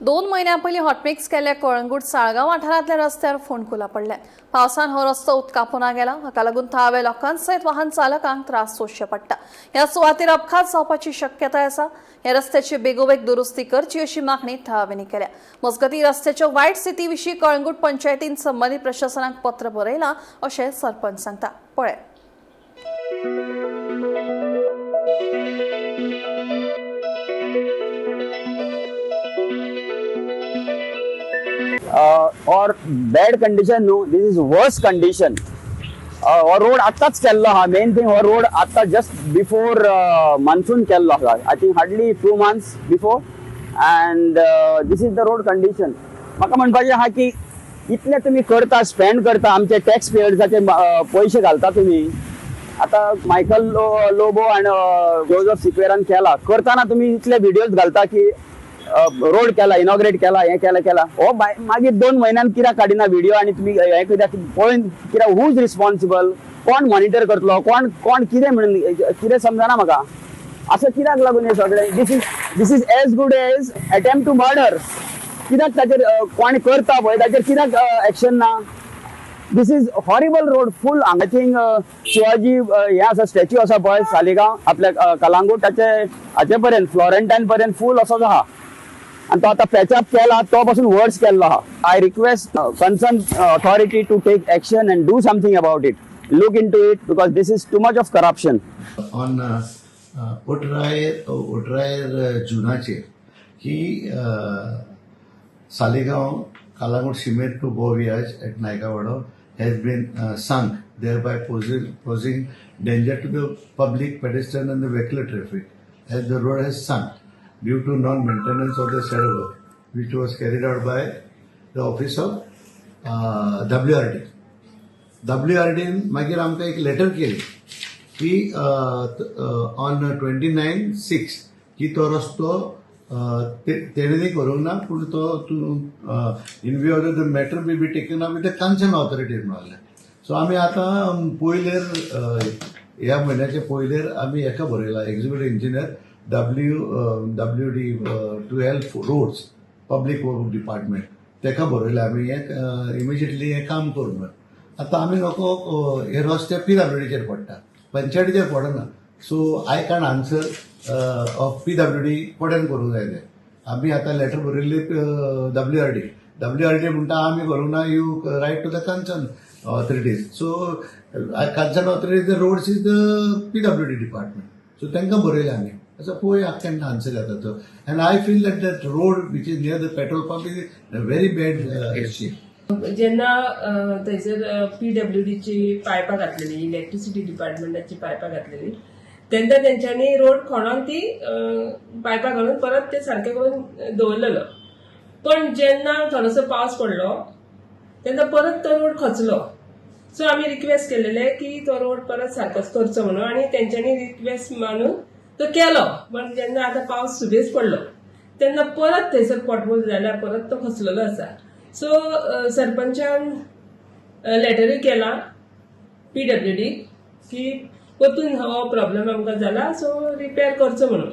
2 म्हयन्यां पयलीं हॉटमिक्स केल्ल्या कळंगूट साळगांव वाठारांतल्या रस्त्यार फोंडकुलां पडल्या. पावसान हो रस्तो उदका पोंदा गेला. हाका लागून थळाव्या लोकां सयत वाहन चालकांक त्रास सोंसचे पडटा. ह्या सुवातेर अपघात जावपाची शक्यताय आसा. ह्या रस्त्याची बेगोबेग दुरुस्ती करची अशी मागणी थळाव्यांनी केल्या. मजगतीं, रस्त्याच्या वायट स्थिती विशीं कळंगूट पंचायतीन संबंदीत प्रशासनाक पत्र बरयलां अशें सरपंच सांगता. पळय. Or bad condition न्हू, this is worse condition. हो रोड आत्ताच केल्लो आहा. मेन थिंग, हो रोड आत्ता जस्ट बिफोर मान्सून केल्लो आहा, I think hardly 2 months before, and this is the road condition. म्हाका म्हणपाचें आहा की इतले तुमी करता, स्पेंड करता, आमचे टॅक्स पेयर्साचे पयशे घालता तुमी. आता मायकल लोबो आणि जोजफ सिक्वेरान केला. करताना तुम्ही इतले व्हिडिओज घालता की रोड केला, इनॉग्रेट केला, हे केला केला. हो मागीर 2 म्हयन्यान कित्याक काडिना व्हिडिओ आणि तुमी हे कित्याक पळोवन कित्याक? Who is responsible? कोण मॉनिटर करतलो? कोण कोण कितें म्हणून कितें समजना म्हाका. असं कित्याक लागून हे सगळें? This is as good as attempt to murder. कित्याक ताचेर कोण करता पळय, ताचेर कित्याक एक्शन ना? This is horrible road, full. I think Shivaji हें आसा, स्टॅच्यू आसा पळय सालिगांव आपल्या कलांगूट, ताचे हाचे पर्यंत, फ्लोरेंटायन पर्यंत फूल असोच आहा आनी तो आतां पॅचअप केला, तो पासून वर्स केल्लो आहा. I request concern authority to take action and do something about it, look into it, because this is too much of corruption. On उटरायर जुनाचेर की Saligao Calangute सिमेर to Boa Viage at Naikawado has been sunk, thereby posing danger to the public, pedestrian and the vehicular traffic, as the road has sunk due to non-maintenance of the said work, which was carried out by the office of WRD. WRDन मागीर आमकां एक letter केली की on 29/6 की तो रस्तो तेणें न्ही करूंक ना, पूण तो तूं in view of the matter may be taken up with the concern authority म्हणलें. सो आमी आतां पयलेर ह्या म्हयन्याच्या पयलेर आमी हेका बरयला, executive engineer WWD 12 roads, public work department, तेका बरयला आमी हें इमिजिएटली हें काम कर म्हणून. आतां आमी नको हे रस्ते पीडब्ल्यूडीचेर पडटा, पंचायतीचेर पडना. So I can't answer of PWD कोडेन करूंक जाय तें. आमी आतां लेटर बरयल्ली W R D. W R D म्हणटा आमी करूंक ना, you write to the concern authorities. So concern authorities, the roads is the PWD department. So तांकां बरयलें आमी. आतां पळोवया केन्ना आन्सर येता तो. And I feel that that road which is near the petrol pump is very bad shape. जेन्ना थंयसर पीडब्ल्यूडीची पायपां घातलेली, इलेक्ट्रिसिटी डिपार्टमेंटाची पायपां घातलेली, तेन्ना तेंच्यांनी रोड खणोन ती पायपां घालून परत ते सारके करून दवरलेलो. पण जेन्ना थोडोसो पावस पडलो तेन्ना परत तो रोड खचलो. सो आमी रिक्वेस्ट केलेले की तो रोड परत सारकोच करचो म्हणून आनी तेंच्यांनी रिक्वेस्ट मानून तो केलो. पण जेन्ना आतां पावस सुबेज पडलो तेन्ना परत थंयसर पोटहोल जाल्यार परत तो खचलेलो आसा. सो सरपंचान लेटरूय केला पीडब्ल्यूडी की परतून हो प्रॉब्लेम आमकां जाला, सो रिपेर करचो म्हणून.